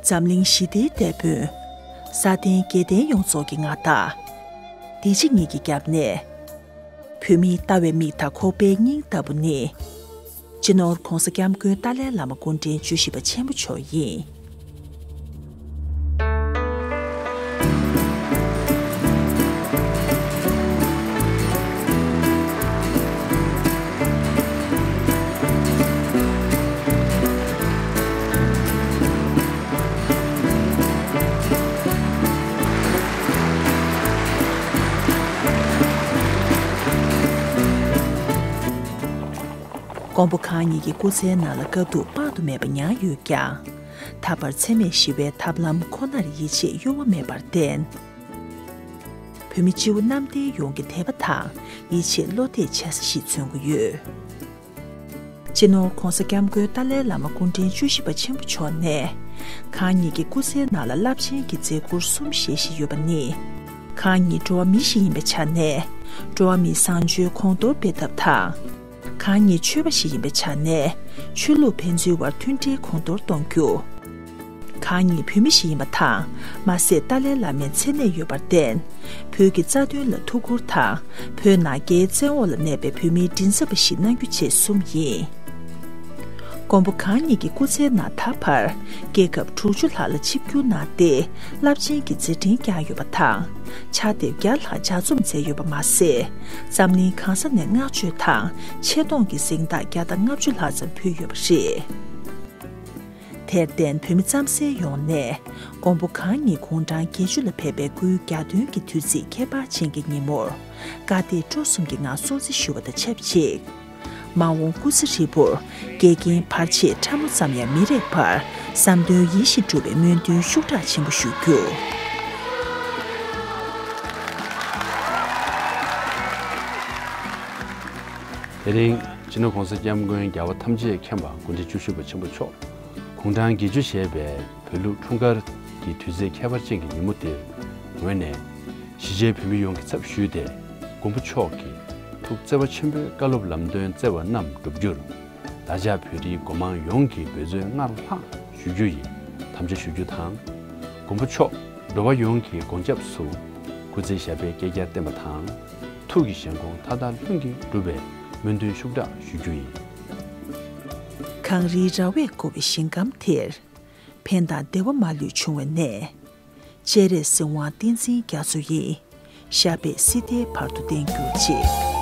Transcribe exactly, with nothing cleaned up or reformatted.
འཛམ་གླིང་ཞི་བདེའི་དེད་དཔོན། ས་སྟེང་རྒྱལ་བསྟན་ཡོངས་རྫོགས་ཀྱི་མངའ་བདག་བདེ་སྐྱིད་ཉིད་ཀྱི་རྒྱབ་ནས། བོད་མིའི་ལྟ་བའི་མིག་དང་ཁོག་པའི་སྙིང་ལྟ་བུ་ནི། སྤྱི་ནོར་༧གོང་ས་༧སྐྱབས་མགོན་ཏཱ་ལའི་བླ་མ་སྐུ་ཕྲེང་བཅུ་བཞི་པ་ཆེན་པོ་མཆོག་ཡིན། མགོན་པོ་གང་ཉིད་ཀྱི་སྐུ་ཚེའི་ནང་ལ་དཀའ་སྡུག་དཔག་ཏུ་མེད་པ་མྱངས་ཡོད་ཀྱང་། ད་བར་འཚེ་མེད་ཞི་བའི་ཐབས་ལམ་ཁོ་ནར་ཡིད་ཆེས་གཡོ་བ་མེད་པར་བརྟེན། བོད་མི་སྤྱི་བོ་གནམ་བསྟན་ཡོངས་ཀྱི་དད་པ་དང་ཡིད་ཆེས་བློ་གཏད་བྱ་ས་ཞིག་མཚོན་གྱི་ཡོད། སྤྱི་ནོར་༧གོང་ས་༧སྐྱབས་མགོན་ཏཱ་ལའི་བླ་མ་སྐུ་ཕྲེང་བཅུ་བཞི་པ་ཆེན་པོ་མཆོག་ནས། གང་ཉིད་ཀྱི་སྐུ་ཚེའི་ནང་ལ་རླབས་ཆེན་གྱི་མཛད་ཁུར་གསུམ་བཞེས་བཞིན་ཡོད་པ་ནི། གང་ཉིད་འགྲོ་བ་མི་ཞིག་ཡིན་པའི་ཆ་ནས། འགྲོ་བ་མིའི་བཟང་སྤྱོད་གོང་མཐོར་སྤེལ་ཐབས་དང་། གང་ཉིད་ཆོས་པ་ཞིག་ཡིན་པའི་ཆ་ནས། ཆོས་ལུགས་ཕན་ཚུན་བར་མཐུན་སྒྲིལ་གོང་མཐོར་གཏོང་རྒྱུ། གང་ཉིད་བོད་མི་ཞིག་ཡིན་པ་དང་། མ་ཟད་ཏཱ་ལའི་བླ་མའི་མཚན་གནས་ཡོད་པར་བརྟེན། བོད་ཀྱི་རྩ་དོན་ལ་ཐུགས་ཁུར་དང་། བོད་ནང་རྒྱའི་བཙན་འོག་ལ་གནས་པའི་བོད་མིའི་མགྲིན་ཚབ་པ་ཞིག་གནང་རྒྱུ་བཅས་གསུམ་ཡིན། མགོན་པོ་གང་ཉིད་ཀྱི་སྐུ་ཚེའི་ནང་ད་བར། རྒྱལ་ཁབ་དྲུག་ཅུ་ལྷག་ལ་ཆིབས་བསྒྱུར་གནང་སྟེ། རླབས་ཆེན་གྱི་མཛད་འཕྲིན་བསྐྱངས་ཡོད་པ་དང་། ཕྱག་དེབ་བརྒྱ་ལྷག་ལྗགས་རྩོམ་མཛད་ཡོད་པ་མ་ཟད། འཛམ་གླིང་གང་ས་ནས་བསྔགས་བརྗོད་དང་ཆེ་མཐོང་གི་གཟེངས་རྟགས་བརྒྱ་དང་ལྔ་བཅུ་ལྷག་ཙམ་ཕུལ་ཡོད་པ་རེད། དེར་བརྟེན་བོད་མི་རྩམ་ཟན་ཡོངས་ནས་མགོན་པོ་གང་ཉིད་དགུང་གྲངས་བརྒྱད་ཅུ་ལ་ཕེབས་པའི་སྐུའི་གྱ་སྟོན་གྱི་དུས་ཚིགས་ཁྱད་པར་ཅན་གྱི་ཉིན་མོར། དགའ་དད་སྤྲོ་གསུམ་གྱི་ངང་སྲུང་བརྩི་ཞུ་བ་དང་ཆབས་ཅིག། མ་འོངས་སྐུ་ཚེ་ཧྲིལ་པོར་འགལ་རྐྱེན་བར་ཆད་ཕྲ་མོ་ཙམ་ཡང་མི་རེག་པར་བསམ་དོན་ཡིད་བཞིན་འགྲུབ་པའི་སྨོན་འདུན་ཤུགས་དྲག་ཆེན་པོ་ཞུ་རྒྱུ། དེ་རིང་སྤྱི་ནོར་༧གོང་ས་༧སྐྱབས་མགོན་རྒྱལ་བ་ཐམས་ཅད་མཁྱེན་པ་སྐུ་ཕྲེང་བཅུ་བཞི་པ་ཆེན་པོ་མཆོག་དགུང་གྲངས་བརྒྱད་ཅུ་བཞེས་པའི་བོད་ལུགས་འཁྲུངས་སྐར་གྱི་དུས་ཚེས་ཁྱད་པར་ཅན་གྱི་ཉིན་མོ་འདིར། ངོས་ནས་གཞིས་བྱེས་བོད་མི་ཡོངས་ཀྱི་ཚབ་ཞུས་ཏེ། མགོན་པོ་མཆོག་གི་ཐུགས་བརྩེ་བ་ཆེན་པོའི་བཀའ་སློབ་ལམ་སྟོན་བརྩེ་བ་རྣམས་འགྲུབ་རྒྱུར། བདག་ཅག་བོད་རིགས་སྒོ་མང་ཡོངས་ཀྱིས་འབད་བརྩོན་སྔར་ལྷག་ཞུ་རྒྱུ་ཡི་དམ་བཅའ་ཞུ་རྒྱུ་དང་། མགོན་པོ་མཆོག་འགྲོ་བ་ཡོངས་ཀྱི་མགོན་སྐྱབས་སུ་སྐུ་ཚེ་ཞབས་པད་བསྐལ་བརྒྱར་བརྟན་པ་དང་། ཐུགས་ཀྱི་བཞེད་དགོངས་མཐའ་དག་ལྷུན་གྱིས་འགྲུབ་པའི་སྨོན་འདུན་ཤུགས་དྲག་ཞུ་རྒྱུ་ཡིན། གངས་རིའི་ར་བས་བསྐོར་བའི་ཞིང་ཁམས་དེར། ཕན་དང་བདེ་བ་མ་ལུས་འབྱུང་བའི་གནས། སྤྱན་རས་གཟིགས་དབང་བསྟན་འཛིན་རྒྱ་མཚོ་ཡི། ཞབས་པད་སྲིད་མཐའི་བར་དུ་བརྟན་གྱུར་ཅིག།